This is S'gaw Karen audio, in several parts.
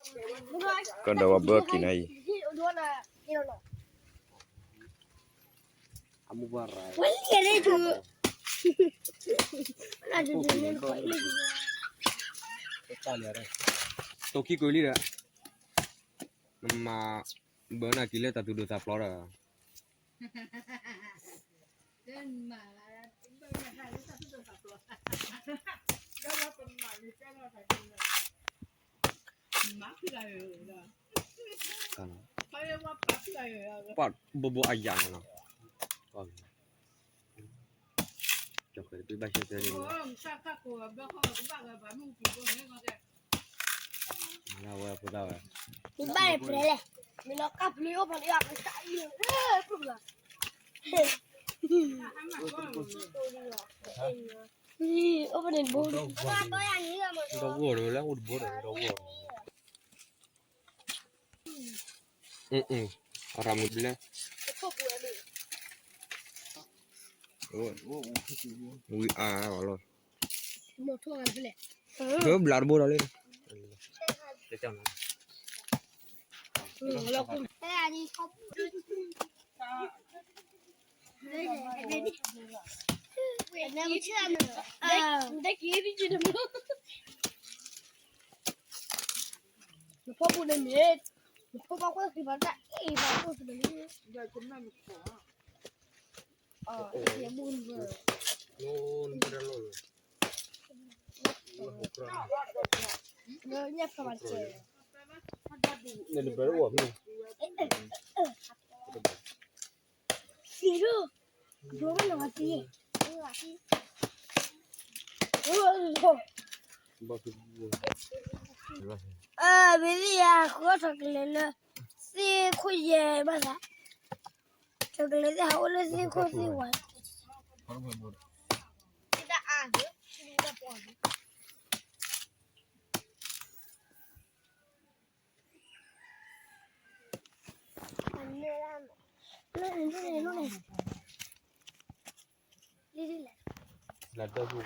ကဒီးဝဲဘၢက့ၤနၤအံၤ တိၢ်ခံကွံာ်လံဒီး နမၤဘၢနၤက့ၤလၢတၢ်သူၣ်ဒိၣ်သးဖျိးဒီး ပှၤဘိဘိအယၤန့ၣ်လီၤ. ကၠီၤဃဲၤတဘ့ၣ်ဘၣ်ရှဲတဲန့ၣ်လီၤ. နဝဲဖိသၣ်ဝဲ နဘၣ်ပျဲလဲၣ်, မ့ၢ်လီၤကၢ်ပျဲအိၣ်ဖဲန့ၣ် အိၣ်ဖဲန့ၣ်ဘိ, ဒီဂီၢ်ဒီးလၢအိၣ်တဘိဒီး ဒီဂီၢ်, အရၤမူဘျဲ, ဝံၤအါအါလီၤ, ဘျါတဘိဒီးလၢ နဖိပူၤန့ၣ်မ့ၢ်, နဖိဘၣ်ကွၢ်က့ၤဘၣ်တၢ်အ့ၣ်ဘၣ်အိၣ်စ့ၢ်ကီးလံ, ညၣ်ဖျါဘၣ်တကဲ, စံးဒိၣ်, ဒိၣ်မ့ၢ်နဝၤတံၢ်, ဘ့ဘ့ၣ်ယၤ ဃုအီၣ် chocolate လၢ သ့ၣ်ခိၣ်ယဲၢ်ဘၣ်သး, chocolate သ့ၣ်ဟးအိၣ်လၢသ့ၣ်ခိၣ်သ့ၣ်ဝါ, လၢဒၢးပူၤ,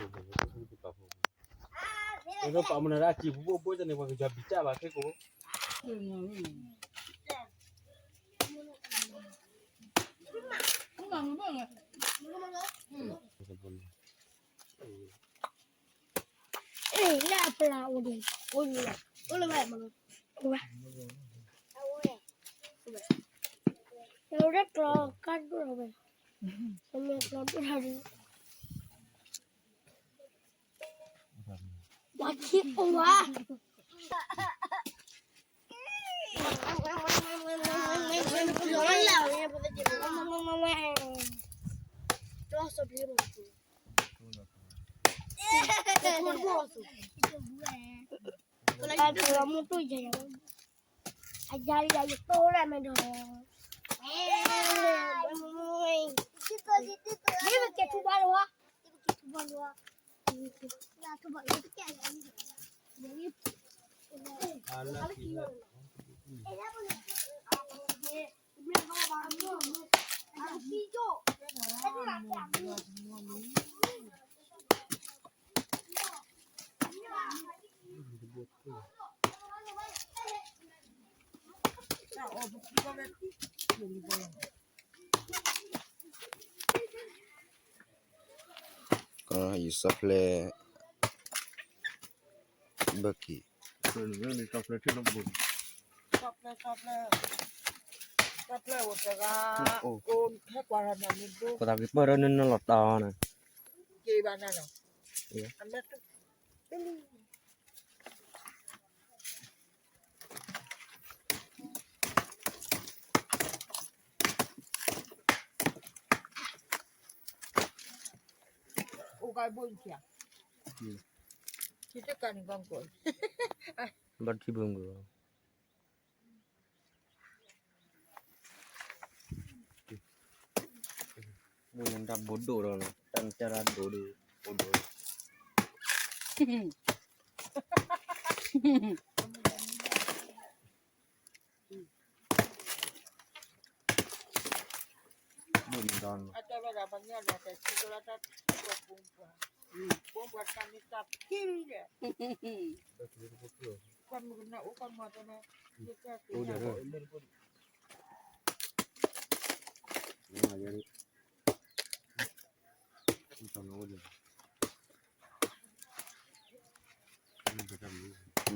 ပာ်မနုၤဒၣ်စံးဘိဘိတန့ၣ် ပှၤကယီၤဘံၣ်တၢ်ဘၣ်ခဲကိး လၢအပျၢ်အိၣ်ဒီး အိၣ်လၢၤဘၣ်, အိၣ်လၢၤဘၣ်, အိၣ်ဘၣ်, အိၣ်လၢကျီကါဒိၣ်လီၤဝဲ, ကျီဒိၣ်လီၤဒုး, ပှၤထံအိၣ်ဝဲ အယၤလံ ယတိၢ်ရၢ်မဲာ်ဒီး, ဒ်ပကဲထူဘၣ်လီၤ, ထူဘၣ်လီၤ, ကယုၢ်စီၤဖျဲး ဘၢက့ၤ, ကသးက့ၤပၢၢ်ရၢနနလီၤတၢ်အီၤန့ၣ်, က့ၤဘၣ်နၤလီၤ, အမဲာ်တူၢ် အိၣ်ကဘိၣ်ယခံ, ဘၣ်ထံဘိၣ်က, ဘိၣ်န့ၣ်တၢ်ဘိၣ်ဒိၣ်ဒီး, တၢ်နတၢ်ဒိၣ်ဒီး, ဘိၣ်ဒိၣ် ဘိၣ်န့ၣ်ဒီး, အတဲဝဲဒၣ်ပှၤညါဒီး တဲဆံကလီတၢ်, ဘိၣ်ဘၣ်တၢ်မ့ၢ်တၢ်ဖံးဒီး, အိၣ်ဒီး နန့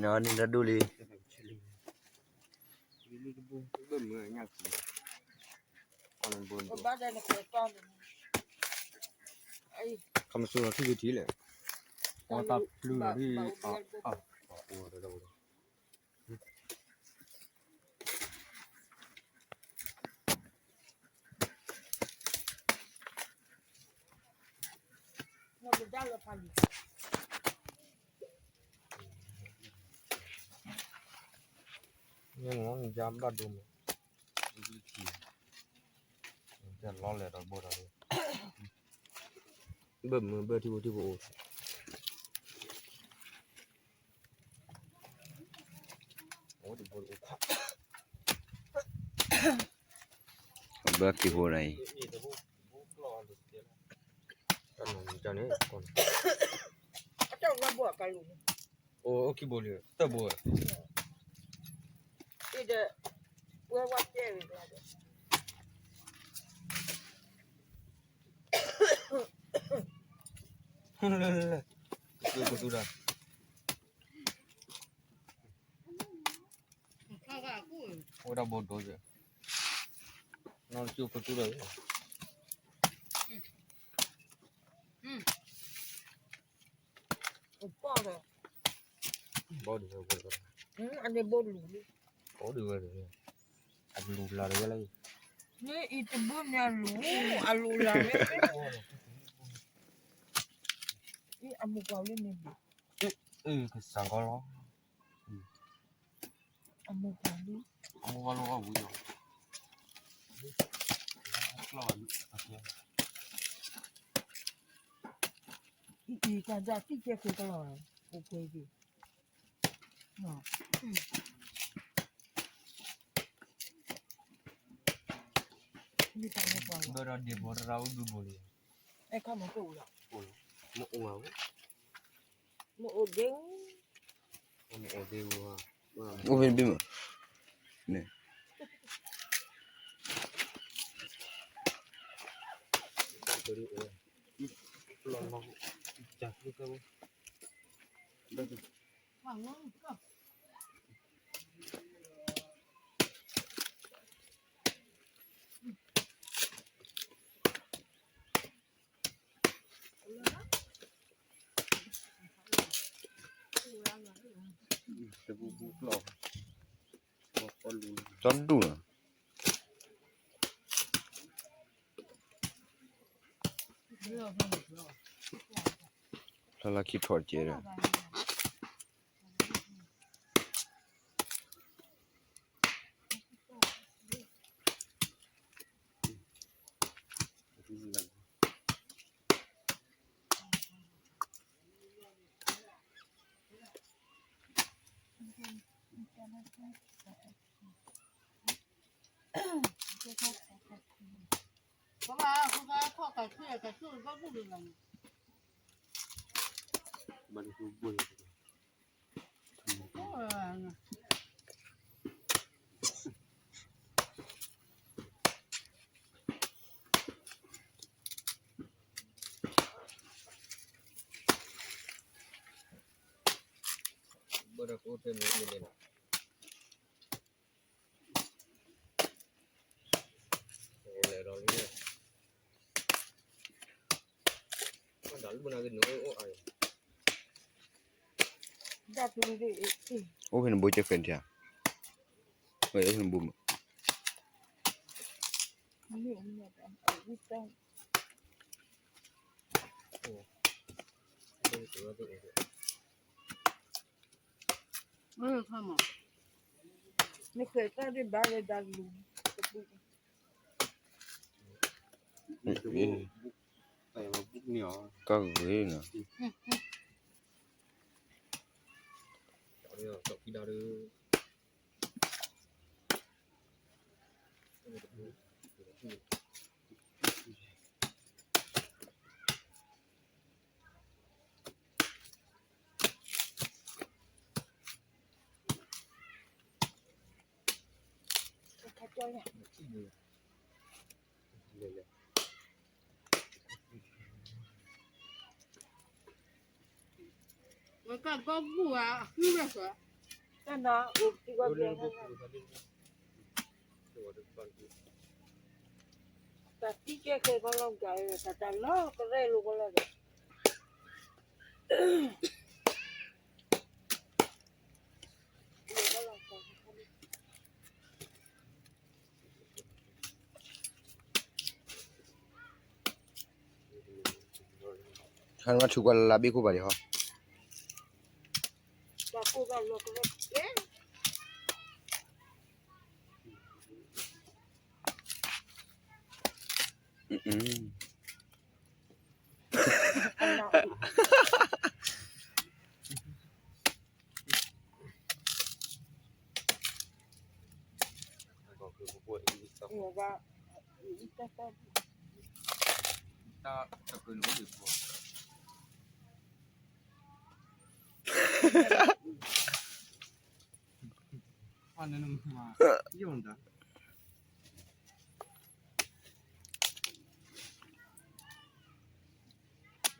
ၣ်တၢ်ဒိၣ်လံ. ခမစူၢ်ထီၣ်ထံၣ်ကထံၣ်လဲၣ်. အီတၢ်ပျုၢ်လီၤဒ် နမ့ၢ်နကဘၣ်ဒိမး, လီၤလဲၤဒီးဘိဒီး ဘၣ်မုာ်ဘၣ်ထံဖိထံဖိအိၣ် ဘၣ်က့ၤဖိန့ၣ်အံၤ, အိၣ်ခံဘိလံ သၢဘိဝဲ, လၢလၢလၢ ကစူၢ်ကစူၢ်ဒၣ် အိၣ်ဒၣ်ဘိဒိၣ်က့ၤ, နီၢ်ကစူၢ်ကစူၢ်ဒၣ်, ဘီဒုးဝဲ, အန့ၣ်ဘိလူၤလံ, ဘီဒုးဝဲ, အလူၤလၢ်တဝဲလၢ, န့ၣ်အံၤတဘိန့ၣ်အလူၤ, အလူၤလၢ်ဝဲ, အံၤအမူၤကွၢ်လၢန့ၣ်ဘိ, အကစၢ်ကီလီၤ. အမိၢ်ပှၢ်လံ, အမိၢ်ပှၢ်လီၤအဝံၤလီၤ, အံၤကဒၣ်တံၢ်ကဲဃုာ်ကလီၤ, အိၣ်ကွဲက့ၤ, ဘၣ်ဒီးဒ့ၣ်ဘိတရၣ်အိၣ်ဒူဘိလံ, အဲၣ်ခီမီၤကအိၣ်လီၤ, မအိၣ်, မအိၣ်ဒ့ၣ် အိၣ်ဖဲဘ့ၣ်မး, န့ၣ်, တဒူၣ်လီၤ, ဖျါလၢခံထီၣ်ကဲဒီး အိၣ်ဖဲန့ၣ်ဘိကဲဃဲၤထံဧါ, အိၣ်ဖဲန့ၣ်ဘိမး, နဃဲၤတၢ်ဒ်ဘၣ်လၢဒၣ်လူၤ, ကဂ့ၤနီၤ. ကၠီညါ ဝဲကၢ်ကီၢ်ပူၤဧါ အဃုဝဲၢ်စၢၤ တၢ်နၤအိၣ်ခံဂီၤဘျဲၣ် တၢ်သံကဲခဲဘီလီၤကါ တၢ်တၢ်လီၤကရဲလိာ်ကလီၤဒီး ဟဲမၤဆူၣ်ကွၢ်လၢ်လၢ်ဘ့ၣ်ခိၣ်ဘၣ်ဒံးဟ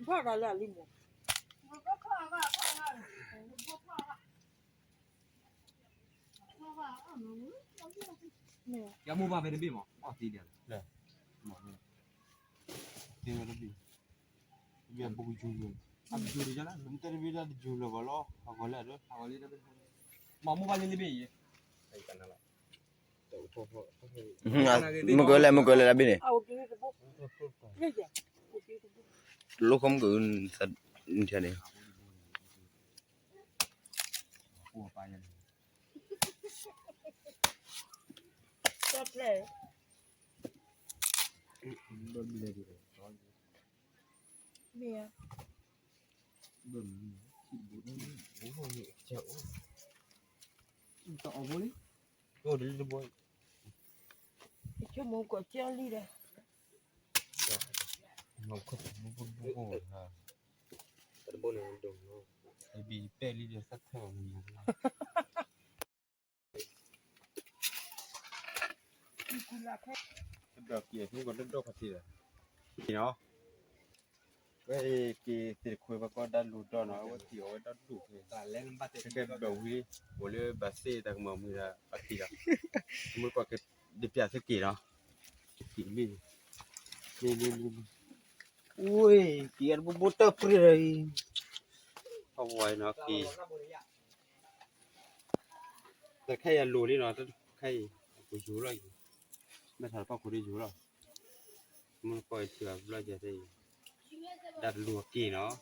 ီ, ဘၣ်လၢလံမး ယမိၢ်ဘၣ်ဖဲတဘ့ၣ်မး အီၣ်သ့ဒ်လဲၣ်, သ့ဝဲတဘ့ၣ်, တဘ့ၣ်အဘူးကယူၤလၢ, အဘူးကယူၤဒ်လဲၣ်, တဘ့ၣ်တၢ်တယူၤလၢၤဘၣ်လီၤ, အဂီၤလၢ, မ့ၢ်မိၢ်ဘၣ်လၢတဘ့ၣ်အံၤ, မုၢ်ကလဲၣ် မုၢ်ကလဲၣ်လၢဘ့ၣ်န့ၣ်, လိၣ်ခီမုၢ်က, န့ၣ် တအီၣ်ဘိလံ, တဘိ, ဆိကမိၣ်ကီးကၠီလံဒီး, တဘိန့ၣ်ဒိၣ်, ဘံပဲာ်လံဒီးသၢထၢၣ်မံၤ ဒီးက့ၤဖုကီးတဒိၣ်ဖးတံၢ်ဒီး, က့ၤနီၤ, ဝဲက့ၤသ့ၣ်တခွဲးဘၣ်ကီးဒၣ်လူၤဒီးနီၤ, အဝဲသ့ၣ်အီၣ်ဝဲဒီဒူၣ်ဖဲ, ကဲဘၣ်ဝံၤ, အိၣ်လၢဘၣ်စ့ၣ်တၢ်ကမၤမုာ်ဒီးဖးတံၢ်ဒီး, မုၢ်ကီးက့ၤဒ်ပျၢ်သ့က့ၤနီၤ, က့ၤလံ, လံ, လံ, လံ, အိၣ်, က့ၤအတဘိဘိတၢ်ပြ့ၢ်ဒီးအံၤ, အဝဲနီၤက့ၤ တၢ်ခဲအံၤအလိၤလံနီၤ, တၢ်ခဲအံၤ အပူၤယိၤလီၤအံၤ, မ့ၢ်ထီၣ်တပီၢ်ခိၣ်ဒီးယိၤလီၤ, မုၢ်ကီၢ်အံၤထုးအဘျီယဲၢ်သ့ၣ်အံၤ, ဒၣ်တလူၤအက့ၤနီၤ,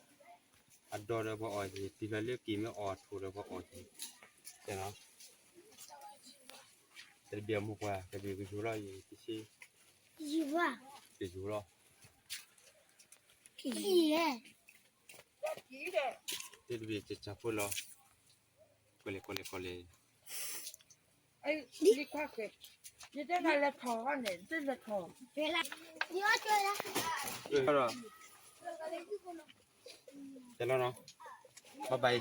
အဒီဒီးပှၤအီၣ်ယံၤ တုၤလီၤလၢက့ၤမ့ၢ်အီၣ်ထိၣ်ဒီးပှၤအီၣ်ယံၤ, တဲနီၤ, တဘ့ၣ်အမိၢ်ပှၢ် တဘ့ၣ်ကယိၤလီၤအံၤ, ကယိၤလီၤ, တဘ့ၣ်ကစၢ်ဖိလီၤ, ကီၢ်လဲၣ် ကီၢ်လဲၣ် ကီၢ်လဲၣ်, ယတဲနၤလဲၤထီၣ်န့ၣ် တလဲၤထီၣ်, တဲလီၤနီၤ, bye bye.